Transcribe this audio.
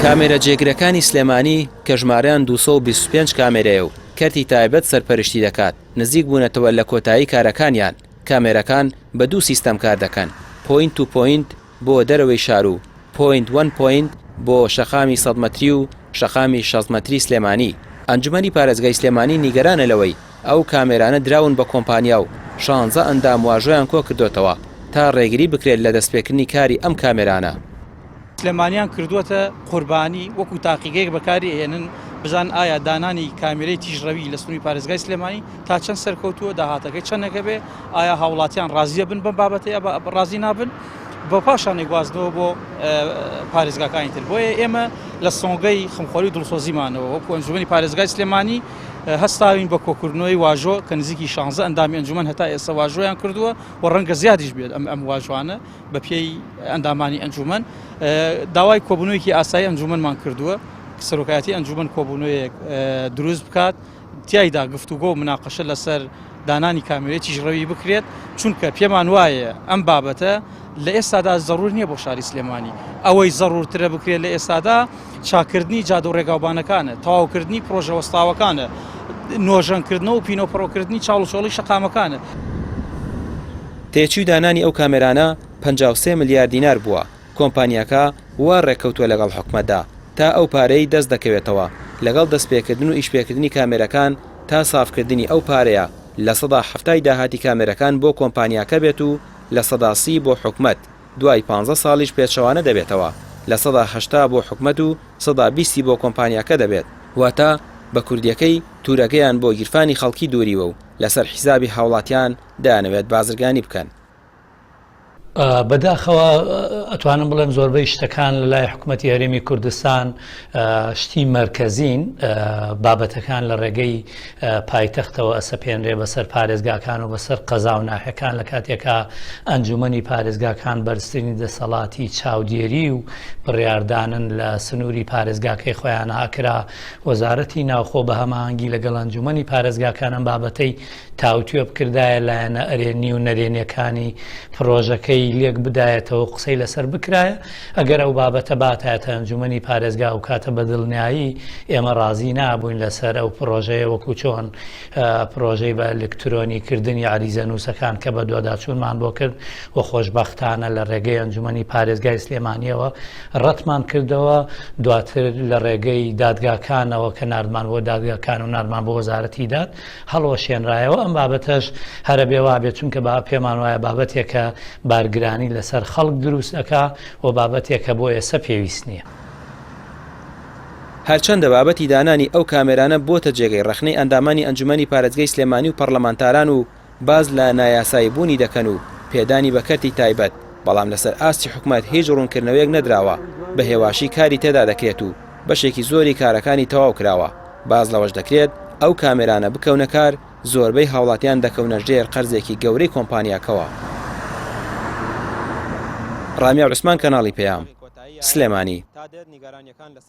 کامێرە جێگرەکانی سلێمانی کە ژمارەیان 225 کامێرەیە و کەرتی تایبەت سەرپەرشتی دەکات، نزیک بوونەتەوە لە کۆتایی کارەکانیان، کامێرەکان بە دوو سیستەم کار دەکەن، point to point بۆ دەرەوەی شار و point one point بۆ شەقامی سەد مەتری و شەقامی 60 مەتری سلێمانی. ئەنجومەنی پارێزگای سلێمانی نیگەرانە لەوەی ئەو کامێرانە دراون بە کۆمپانیا و شانزە ئەندام واژۆیان کۆکردۆتەوە تا ڕێگری بکرێت لە دەستپێکردنی کاری ئەم کامێرانە. سلێمانیان کردووەتە قوربانی، وەکو تاقیگەیەک بەکاری ئەهێنن بزانن ئایا دانانی کامێرەی تیژڕەوی لە سنووری پارێزگای سلێمانی تا چەند سەرکەوتووە، داهاتەکەی چەندەکە بێ، ئایا هاوڵاتیان ڕازی ئەبن بەم بابەتە یا ڕازی نابن، بە پاشان ئەیگوازنەوە بۆ پارێزگاکانی تر. بۆیە ئێمە لە سۆنگەی خەمخۆری و دڵسۆزیمانەوە وەکو ئەنجومەنی پارێزگای سلێمانی هەستاوین بە کۆکردنەوەی واژۆ کە نزیکی 16 ئەندامی ئەنجومەن هەتا ئێستا واژۆیان کردووە و ڕەنگە زیادیش بێت ئەم ئەم واژوانە بە پێی ئەندامانی ئەنجومەن داوای کۆبوونەوەیەکی ئاسایی ئەنجومەنمان کردووە سەرۆکایەتی ئەنجومەن کۆبوونەوەیەک دروست بکات تیایدا گفتوگۆ و مناقەشە لەسەر دانانی کامێرەی تیژڕەوی بکرێت، چونکە پێمان وایە ئەم بابەتە لە ئێستادا زەڕور نییە بۆ شاری سلێمانی، ئەوەی زەڕورترە بکرێت لە ئێستادا چاککردنی جادە و ڕێگاوبانەکانە، تەواوکردنی پرۆژە وەستاوەکانە، نۆژەنکردنەوە و پینەوپەڕۆکردنی چاڵوچۆڵی شەقامەکانە. تێچووی دانانی ئەو کامێرانە 53 ملیار دینار بووە، کۆمپانیاکە وا ڕێککەوتووە لەگەڵ حکومەتدا تا ئەو پارەی دەست دەکەوێتەوە لەگەڵ دەستپێکردن و ئیشپێکردنی کامێرەکان تا سافکردنی ئەو پارەیە لە سەدا حەفتای داهاتی کامێرەکان بۆ کۆمپانیاکە بێت و 30% بۆ حکومەت دوای پانزە ساڵیش پێچەوانە دەبێتەوە 80% بۆ حکومەت و 20% بۆ کۆمپانیاکە دەبێت واتە بە کوردیەکەی تورەکەیان بۆ گیرفانی خەڵکی دوریوە و لەسەر حیسابی هاوڵاتیان دەیانەوێت بازرگانی بکەن. بەداخەوە ئەتوانم بڵێم زۆربەی شتەکان لە لای حکوومەتتی هەرێمی کوردستان شتی مەرکەزین بابەتەکان لە ڕێگەی پایتەختەوە ئەسەپێنرێ بەسەر پارێزگاکان و بەسەر قەزا و ناحەکان لە کاتێکا ئەنجومەنی پارێزگاکان بەرزترین دەسەڵاتی چاودێری و بڕیاردانن لە سنووری پارێزگاکەی خۆیان ئاکرا وەزارەتی ناوخۆ بە هەماهەنگی لەگەڵ ئەنجومەنی پارێزگاکان ئەم بابەتەی تاوتوێ بکردایە لایەنە ئەرێنی و نەرێنیەکانی پڕۆژەکەی لێک بدایەتەوە و قسەی لەسەر بکرایە، ئەگەر ئەو بابەتە باتایەتە ئەنجومەنی پارێزگا ئەوکاتە بە دڵنیایی ئێمە ڕازی نابووین لەسەر ئەو پڕۆژەیە وەکو چۆن پڕۆژەی بە ئەلکترۆنی کردنی عەریزەنووسەکان کە بەدواداچوونمان بۆ کرد و خۆشبەختانە لە ڕێگەی ئەنجومەنی پارێزگای سلێمانیەوە ڕەتمان کردەوە دواتر لە ڕێگەی دادگاکانەوە کە ناردمان بۆ دادگاکان و ناردمان بۆ وەزارەتی داد هەڵوەشێنرایەوە، ئەم بابەتەش هەرەبێ وابێت، چونکە با پێمان وایە بابەتێکە بارگرانی لەسەر خەڵک دروست ئەکا و بابەتێکە بۆ ئێستا پێویست نییە. هەرچەندە بابەتی دانانی ئەو کامێرانە بۆتە جێگەی ڕەخنەی ئەندامانی ئەنجومەنی پارێزگای سلێمانی و پەڕلەمانتاران و باس لە نایاسایی بوونی دەکەن و پێدانی بە کەرتی تایبەت، بەڵام لەسەر ئاستی حکومەت هیچ ڕوونکردنەوەیەک نەدراوە، بە هێواشی کاری تێدا دەکرێت و بەشێکی زۆری کارەکانی تەواو کراوە، باس لەوەش دەکرێت ئەو کامێرانە بکەونە کار زۆربەی هاوڵاتیان دەکەونە ژێر قەرزێکی گەورەی کۆمپانیاکەوە. ڕامیار عوسمان کەناڵی پەیام، سلێمانی.